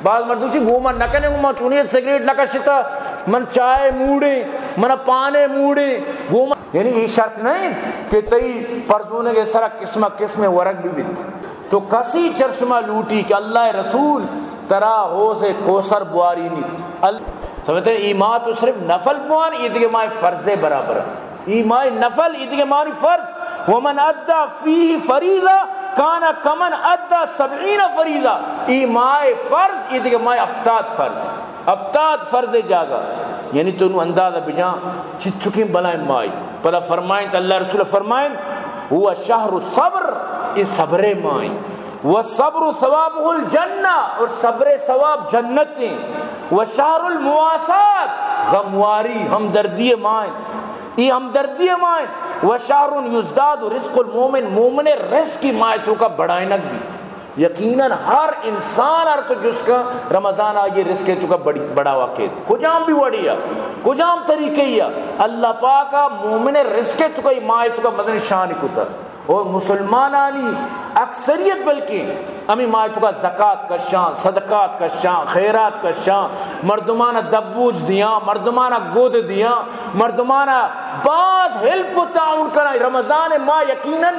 باز مردم چی گوما نکنے، گوما چونی سگریٹ نکشتا، من چائے موڑے، من پانے موڑے، گوما، یعنی یہ شرط نہیں کہ تئی پرزونگ سرا قسم قسم ورگ بھی بیت۔ تو کسی چرشما لوٹی کہ اللہ رسول ترا حوض کوثر بواری نیت۔ ال-، سمجھتے ہیں، ای ماہ تو صرف نفل بوان، یہ دیگه ماہ فرض برابر۔ ای ماہ نفل، یہ دیگه ماہ فرض۔ ومن ادى فيه فريضة كان كمن ادى سبعين فريضة۔ ای ماہ فرض، یہ دیگه ماہ ہفتاد فرض۔ ہفتاد فرض جاگا۔ یعنی تو نو اندازہ بجان، چچکیں بلائیں ماہ۔ پدا فرمائیں، اللہ رسول فرمائیں، هو شهر الصبر، یہ صبر ماہ۔ والصبر ثوابه الجنة، اور صبر ثواب جنت ہیں۔ وشهر المواساة، غمواری، ہمدردی ماہ۔ ای ہمدردی ماہ۔ وشهر يزداد رزق المؤمن، مومن رزق کی ماہ تو کا بڑھائنک دی۔ یقیناً ہر انسان ہر تو جس کا رمضان آ یہ رزق تو کا بڑی-، بڑھاوا کے۔ کجام بھی وڑی ہے، کجام طریقے ہی ہے۔ اللہ پاک مومن رزق تو کا یہ ماہ تو کا مزن شان کتا۔ اور مسلمانانی اکثریت بلکہ ہمیں ماہ تو کا زکات کشاں، صدقات کشاں، خیرات کشاں، مردمانا دبوج دیاں، مردمانا گود دیاں، مردمانا باز ہیلپ و تعاون کناں۔ رمضان ماہ یقیناً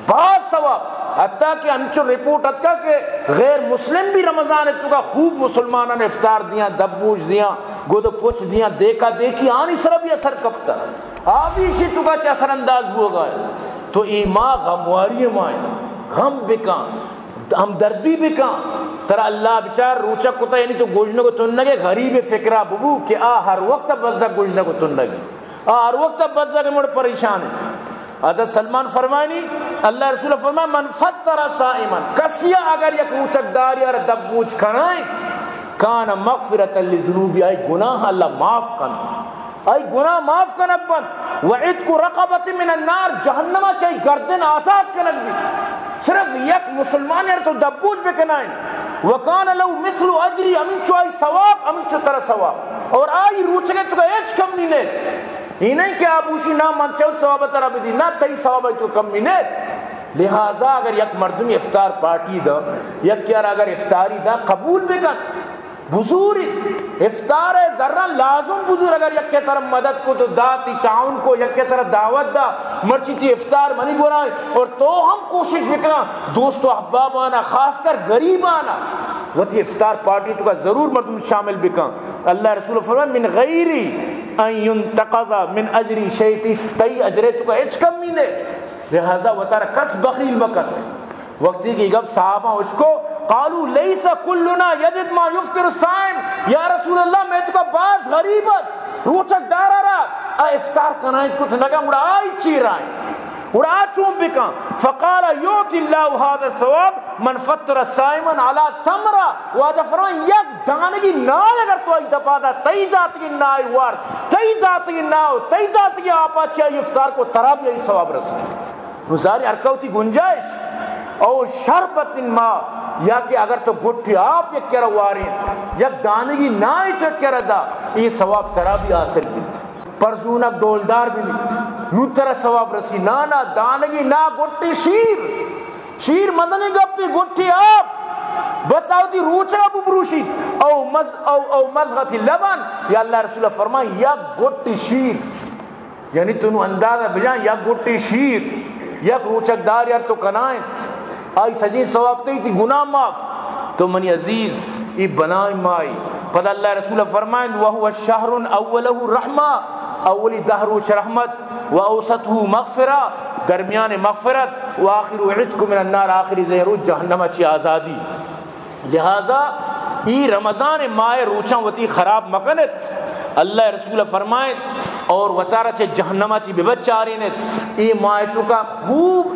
باز ثواب، حتیٰ کہ انچو رپورٹ اتکا کہ غیر مسلم بھی رمضان تو کا خوب مسلمانان افطار دیاں، دبوج دیاں، گود پچ دیاں، دیکھا دیکھی آنی سر بھی اثر کپتا۔ آ بھی اشی تو کا چہ اثر انداز بوگا ہے۔ تو ای ماہ غمواری ماہ، غم بکن، ہمدردی بکن۔ ترا اللہ بچار روچک کتا، یعنی تو گوژنگ و تنگے، غریب فکرا ببو کہ آ ہر وقت بزگ گوژنگ و تنگے، آ ہر وقت بزگ مڑ پریشان ہے۔ حضرت سلمان فرمانی، اللہ رسول فرمائے، من فطر صائما، کسیا اگر یک روچک داری ار دبوج کنائیں، کان مغفرة لذنوبی، آئی گناہ اللہ معاف کن۔ آئی گناہ معاف کنگ بنت۔ و عتق رقبة من النار، جہنم چہ آئی گردن آزاد کنگ بیت۔ صرف یک مسلمان یار تو دبوج بکنائیں۔ وکان لہ مثل اجری، ہمینچو آئی ثواب، ہمینچو ترا ثواب۔ اور آئی روچگے تو کا ہچ کمی نہیں۔ یہ نہیں کہ آ بوشی نہ من چود ثواب ترا بدی، نہ تئی ثواب تو کمی نہیں۔ لہذا اگر یک مردم افطار پارٹی دا، یک یار اگر افطاری دا قبول بکن، بزوریت، افطار ء زراں لازم بزور۔ اگر یکے ترا مدد کو تو داتی، تعاون کو، یکے ترا دعوت دا، مرچی تی افطار منی گورائیں، اور تو ہم کوشش بکن دوست و احبابانا، خاص کر غریبانا وتی افطار پارٹی تو کا ضرور مردم شامل بکن۔ اللہ رسول فرمائے، من غیر ان ينتقص من اجری شيء، تئی اجرے تو کا ہچ کمی نے، لہذا وتارا کس بخیل مکن۔ وقتی کہ گپ صحابہ اشکو، قالوا ليس كلنا يجد ما يفطر الصائم، یا رسول اللہ، میں تو کا باز غریب است، روچک دارا را آ افطار کنائیں کت نگا، گڑا آئی چی رائیں، گڑا آ چون بکن؟ فقال يؤتي الله هذا الثواب من فطر صائما على تمرة، واجہ فرمائیں، یک دانگی نائے اگر تو آئی دپا دا، تئی داتگی نائے وار، تئی داتگی ناو، تئی داتگی آپا چی آئی افطار کو، ترا بھی آئی ثواب رسے۔ نو ظاہر ہر کس وتی گنجائش۔ او شربت ماء، یا کہ اگر تو گٹی آپ یک کرا واریں، یک دانگی نائے تو یک کرا دا، یہ ثواب ترا بھی حاصل بیت۔ پرزونک ڈولدار بہ بیت، نوں ترا ثواب رسی۔ نا، نا، دانگی نا، گٹی شیر۔ شیر مزنیں گپے، گٹی آپ۔ بس آ وتی روچگا ببروشیت۔ او مز-، او، او مضغة لبن، یا اللہ رسول فرمائیں، یک گٹی شیر۔ یعنی تو نوں اندازہ بجان، یک گٹی شیر، یک روچک دار یار تو کنائیں، آئی سجیں ثواب تئی، تی گناہ معاف۔ تو منی عزیز، ای بلائیں ماہے۔ پدا اللہ رسول فرمائیں، وهو شهر أوله رحمة، اولی دہ روچ رحمت، وأوسطه مغفرة، درمیان مغفرت، وآخره عتق من النار، آخری دہ روچ جہنم چی آزادی۔ لہذا ای رمضان ماہ روچاں وتی خراب مکنت۔ اللہ رسول فرمائیں، اور وتارا چہ جہنم چی ببچارینت۔ ای ماہ تو کا خوب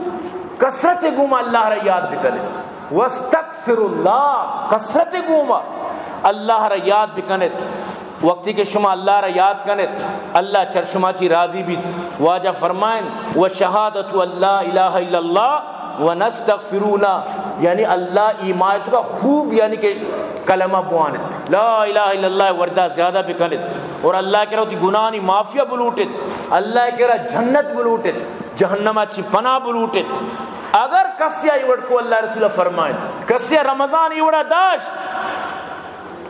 کثرت گوما اللہ را یاد بکنت۔ واستغفر اللہ، کثرت گوما اللہ را یاد بکنت۔ وقتی کہ شما اللہ را یاد کنت، اللہ چر شما چی راضی بیت۔ واجہ فرمائیں، وشهادة أن لا إله إلا الله ونستغفرون، یعنی اللہ ای ماہ تو کا خوب، یعنی کہ کلمہ بوانت، لا الہ الا اللہ وردا زیادہ بکنت، اور اللہ کرا وتی گناہانی معافیہ بلوٹت، اللہ کرا جنت بلوٹت، جہنم چی پناہ بلوٹت۔ اگر کسی ای وڑ کو، اللہ رسول فرمائیں، کسی رمضان ای وڑا داشت،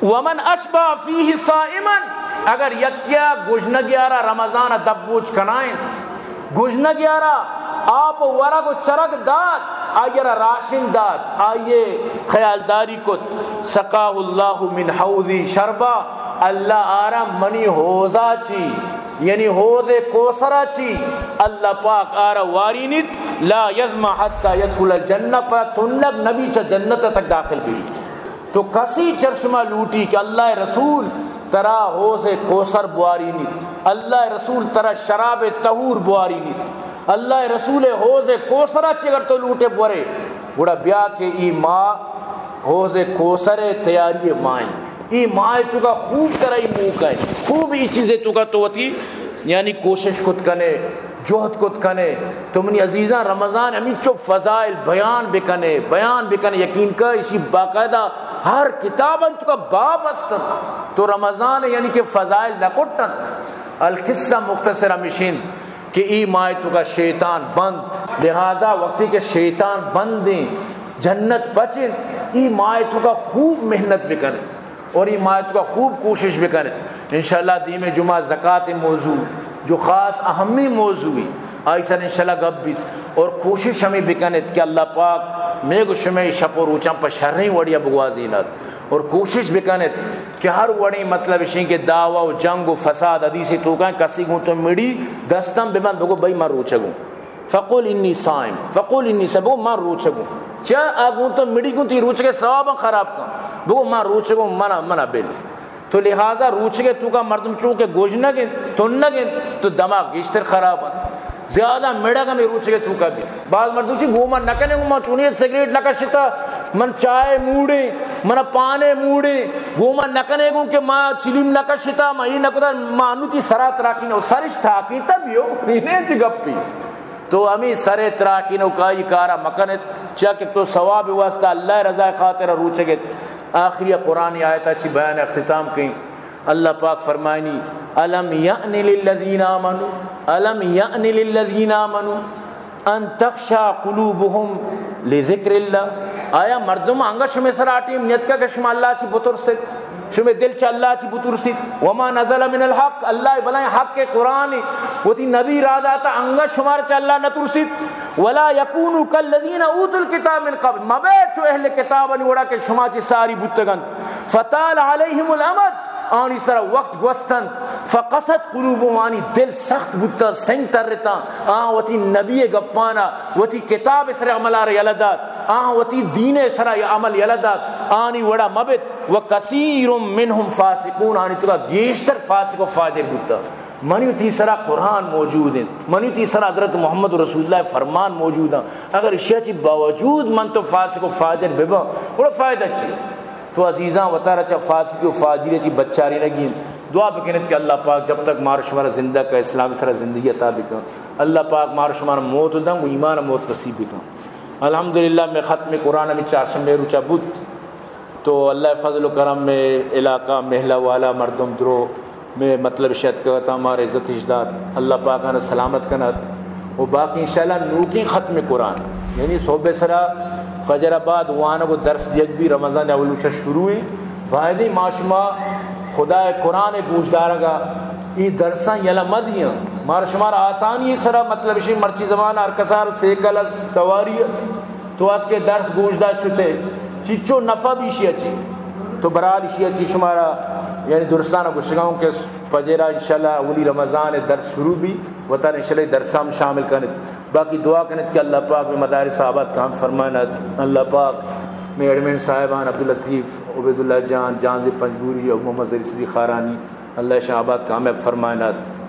ومن اشبع فیہ صائما، اگر یکیا گژنگیارا رمضان دبوچ کنائیں، گژنگیارا آپ و ورگ و چرگ دات، آئیرا راشن دات، آئیے خیالداری کت، سقاہ اللہ من حوضی شربا، اللہ آرا منی حوضا چی، یعنی حوض کوثرا چی، اللہ پاک آرا وارینیت، لا یظمأ حتی یدخل الجنہ، پہ تنگ نبی چہ جنت تک داخل بی۔ تو کسی چر شما لوٹی کہ اللہ رسول ترا حوض کوثر بوارینیت، اللہ رسول ترا شراب طہور بوارینیت، اللہ رسول حوض کوثرا چی اگر تو لوٹے بورے، گڑا بیا کہ ای ماہ حوض کوثر تیاری ماہ، ای ماہ تو کا خوب ترا ای موقع ہے، خوب ای چیزیں تو کا تو وتی یعنی کوشش کت کنے، جہد کت کنے۔ تو منی عزیزاں، رمضان ہمینچو فضائل بیان بکنے، بیان بکنے۔ یقین کا، اشی باقاعدہ ہر کتاب انت کا باب است انت۔ تو رمضان یعنی کہ فضائل نہ کٹ انت۔ القصہ مختصر ہمیشین کہ ای ماہ تو کا شیطان بند، لہذا وقتی کہ شیطان بندیں، جنت پچیں، ای ماہ تو کا خوب محنت بکنے۔ اور ای ماہ تو کا خوب کوشش بکنت۔ انشاءاللہ دیمے جمعہ زکات موضوع جو خاص اہمی موضوع ہے، آئی سر انشاءاللہ گپ بیت۔ اور کوشش ہمیں بکنت کہ اللہ پاک مے گو شمے شپ و روچاں پہ شریں وڑیا بگوازینت۔ اور کوشش بکنت کہ ہر وڑیں مطلب اشیں کہ دعوی و جنگ و فساد حدیث توکاں کسی گوں تو مڑی دستم ببند بگو بھئی من روچگوں۔ فقل انی صائم، فقل انی صائم، بگو من روچگوں۔ چیا آ گوں تو مڑی گوں تی روچگے ثواباں خراب کن۔ بگو من روچگوں، منا، منا بل۔ تو لہذا روچگے توکا مردم چونکہ گوژنگ انت، تنگ انت، تو دماغ گیشتر خراب انت۔ زیادہ مڑگ ہمیں روچگے توکا بی۔ بعض مردم چی گوما نکنے، گوما چونی سگریٹ نکشتا، من چائے موڑے، من پانے موڑے، گوما نکنے گوں کہ ما چلیم نکشتا، ما ای نکتا، ما انو تی سرا تراکین و سرش تاکین تا بیو، نینے چی گپی۔ تو ہمیں سر تراکین و کائی کارا مکنت، چیا کہ تو ثواب واسطہ اللہ رضا خاطر روچگت۔ آخری قرآن آیتا چی بیان اختتام کیں۔ اللہ پاک فرمائنی، الم یأن للذین آمنوا، الم یأن للذین آمنوا ان تخشع قلوبهم لذکر اللہ۔ آیا مردم انگا شمے سرا ٹیم نیتکا کہ شما اللہ چی بترسیت؟ شمے دل چہ اللہ چی بترسیت۔ وما نزل من الحق، اللہ بلائیں حق قرآن وتی نبی را داتا، انگا شمار چہ اللہ نترسیت۔ ولا یکونوا کالذین اوتوا الکتاب من قبل، مبے چو اہل کتابانی وڑا کہ شما چی ساری بوتگنت۔ فطال علیہم الامد، آنی سرا وقت گوستنت۔ فقست قلوبهم، آنی دل سخت بوتاں، سنگ ترتاں۔ آ وتی نبی گپانا، وتی کتاب سر عمل آر یلہ دات۔ آ وتی دین سرا عمل یلہ دات۔ آنی وڑا مبت۔ وکثیر منهم فاسقون، آنی توکا گیشتر فاسق و فاجر بوتا۔ منی تی سرا قرآن موجود انت، منی تی سرا حضرت محمد رسول اللہ فرمان موجود انت۔ اگر اشیا چی باوجود من تو فاسق و فاجر بباں، گڑا فائدہ چی؟ تو عزیزاں وتارا چہ فاسقی و فاجری چی بچارینگی انت۔ دعا بکنت کہ اللہ پاک جب تک مار شمارا زندہ کا اسلام سرا زندگی عطا بکن۔ اللہ پاک مار شمارا موت دن و ایمان موت نصیب بکن۔ الحمدللہ میں ختم قرآن ہمیں چارشنبے روچا بود۔ تو اللہ فضل و کرم میں علاقہ محلہ والا مردم درو میں مطلب شت کہ تا مار عزت اش دات، اللہ پاک آنا سلامت کنات۔ و باقی انشاءاللہ نوکیں ختم قرآن، یعنی صبح سرا فجر بعد وانگ و درس دیگ بھی رمضان اول چہ شروع ہیں۔ باید ما شما خدا قرآن گوش دارگا ای درساں یلہ مدیاں۔ مار شمار آسانی سرا مطلب شی مرچی زمان ہر کسار سیکل اس، سواری اس۔ تو ات کے درس گوش داشت شتے، چچو نفع بیشی اچی۔ تو برحال اشی اچی شمارا یعنی درستان گشگاؤں کہ پجیرا انشاءاللہ اولی رمضان درس شروع بھی، وتر انشاءاللہ درس ہم شامل کنت۔ باقی دعا کنت کہ اللہ پاک میں مدارس آباد کام فرمانت۔ اللہ پاک میں ایڈمن صاحبان عبداللطیف، عبیداللہ جان، جانز پنجگوری اور محمد ظہیر صدیق خارانی، اللہ شاہ آباد کامیاب فرمانت۔